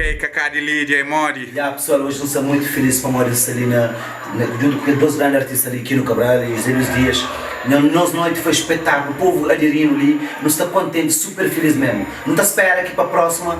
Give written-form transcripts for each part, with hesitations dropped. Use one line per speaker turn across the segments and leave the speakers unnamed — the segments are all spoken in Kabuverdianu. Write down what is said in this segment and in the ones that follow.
Ok Kaká di Lídia é modi?
Ya pessoal, hoje nu sta muito feliz pamodi nu sta li na djuntu ku kel dos grandi artista li, Kino Cabral e José Luiz Dias. Na nos noiti foi espetáculo, povo aderindo li, nu sta kontenti, super feliz mesmo. Nu ta spera ki pa próxima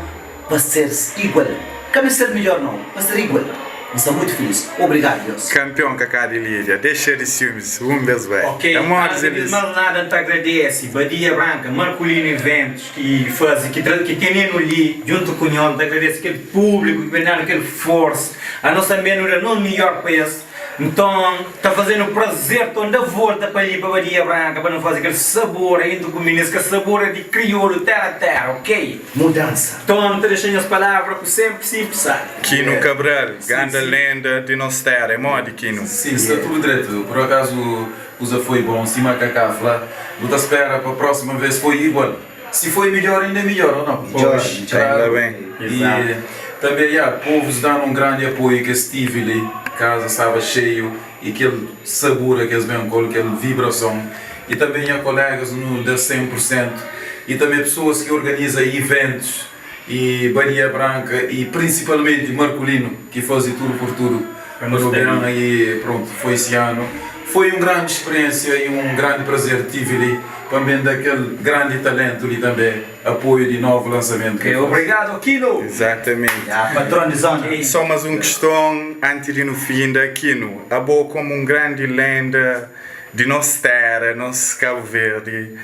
pa ser igual, ka meste ser midjor nau, pa ser igual. Nu sta muito feliz. Obrigado Deus.
Campeão Kaká di Lídia, dexa di ciúmes um bes bai.
Ok,
É modi Zé
antes di
Luiz?
mas nada N ta agradese Badia Branca, Marculino Eventos ki faze, ki tra, ki tene-nu li djuntu ku nhos. N ta agradese kel públiku ki ben da-nu kel forsa. Anos tanbe nu da nos midjór pa es. Nton, ta faze-nu prazer ton da volta pa li, pa Badia Branka, pa nu faze kel sabor ainda ku minis, kel sabor di kriolu téra-téra, ok?
Mudansa.
Nton, N ta dexa nhos palavra ku sénpri sinpri sábi.
Kino Cabral, ganda lenda di nos téra. É modi, Kino?
Sim, sta tudu dretu. Por akazu kuza foi bom, sima Kaká fla, bu ta spera pa próxima vez foi igual. Si foi midjor inda é midjor, ou não?
Midjor, midjor.
Ainda bem.
E tambe ya, povus danu um grandi apoio kes tive li, kaza staba xeiu e kel sabura kes ben kol, kel vibrason. E tambe nha kolegas nu da 100 por sentu e tambe pessoas ki organiza iventus e Badia Branka e prinsipalmenti Markulinu ki fazi tudu por tudu pa nu ben e prontu foi si anu foi un grandi speriensia e un grandi prazer tive li pa N ben da kel grandi talentu li tanbe apoiu di novu lansamentu ki el fazi.
Obrigado Kino!
Exatamente.
Ya patron di zona.
Só mas un kiston anti di nu finda, Kino, abo komu un grandi lenda di nos tera, nos Kabu Verdi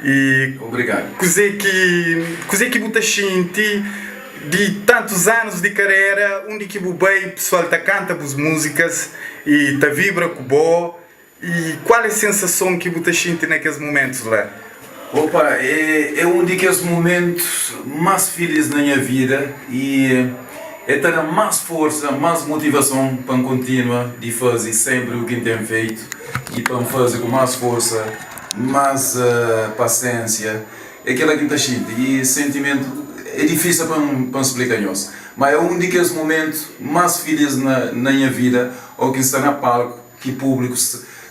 i
Obrigadu.
Kuzê ki kuzê ki bu ta xinti di tantus anus di karera undi ki bu bai pesoal ta kanta bus múzikas i ta vibra ku bo i kual é sensason ki bu ta xinti na kes mumentus la?
Opa, é é un di kes mumentus más filís na nha vida i é ta da-m más forsa, más motivason pa N kontinua di faze sénpri u ki N ten feitu i pa N faze ku más forsa, más pasénsia. É kel-la ki N ta xinti i sentimentu é difísil pa N pa N splika nhos, má é un di kes mumentu más filís na na nha vida ô ki N sta na palku. Ki públiku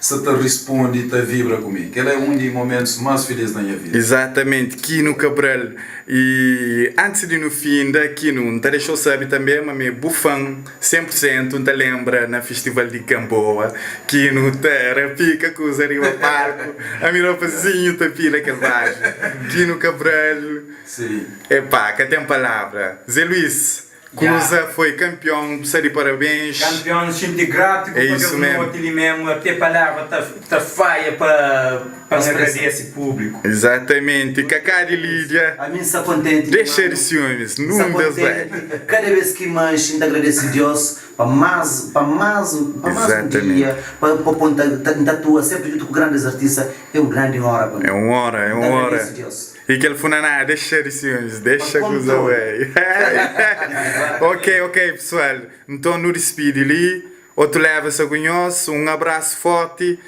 sta ta risponde i ta vibra ku mi. Kel-la é un di momentus más filís na nha vida.
Izatamenti, Kino Cabral. I antis di nu finda, Kino, N ta dexa-u sabe tanbe ma mi é bu fan 100%. N ta lenbra na festival di Gamboa, Kino ta rapika kuza riba palku, ami rapazinhu ta pila kel baxu. Kino Cabral, epá, ka ten palavra. Zé Luís. Kuza foi campeão bu sta di parabéns.
Campeão n xinti grato ku
É
pa
isso
kes
mesmo.
noti li mesmo até palavra ta ta faia pa pa n agradece publico.
Exatamente Kaká di Lidia
Ami n sta kontenti
dexa
mano
di ciúmes
N sta
num bes bai.
kontenti kada bes ki manxi n ta agradese Dios pa mas pa mas pa mas un
Exatamente.
dia pa pa pon ta n ta atua sempri djuntu ku grandes artista é un grandi onra pa mi
É un honra, é
n
un
ta
honra.
agradese Dios.
E kel funaná dexa di ciúmes, dexa
Pa
kuza
kontrole.
bai. Ok, ok pessoal, nton nu dispidi li, otu leva sa ku nhos, un abrasu forti,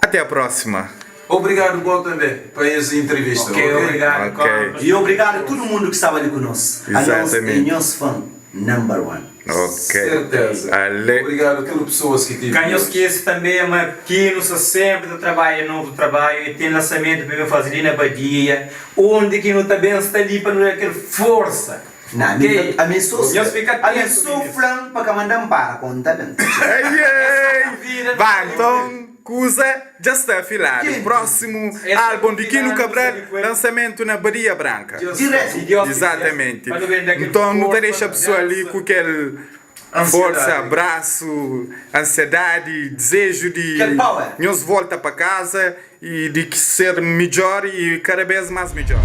até a próxima.
Obrigadu bo tanbe pa es intrivista,
Ok,
ok?
obrigado
Ok.
compas.
E obrigadu a tudu mundu ki staba li ku nos. Anos é
Exatamente.
nhos fan number one.
Ok.
Serteza.
Ale.
Obrigadu a tudu pesoas ki tive
Ka nhos
ku nos.
skese tanbe ma Kino sta senpri ta trabadja novu trabadju e ten lansamentu pa ben faze li na Badia undi ki nu ta ben sta li pa nu da kel forsa.
Na,
Ok.
ami ami so
Nhos fika
ami
atentu
so
minis.
flan pa ka manda-m para konta ben.
Ei,
Es
ei.
konvida nu
Ba,
sta li ku el.
nton. Kuza dja sta afiladu. Prósimu álbun di Kino Cabral, lansamentu na Badia Branka.
Diretu.
Izatamenti. Nton nu ta dexa pesoa li ku kel forsa, abrasu, ansiadadi, dizeju di nhos volta pa kaza i di ser midjor i kada bes más midjor.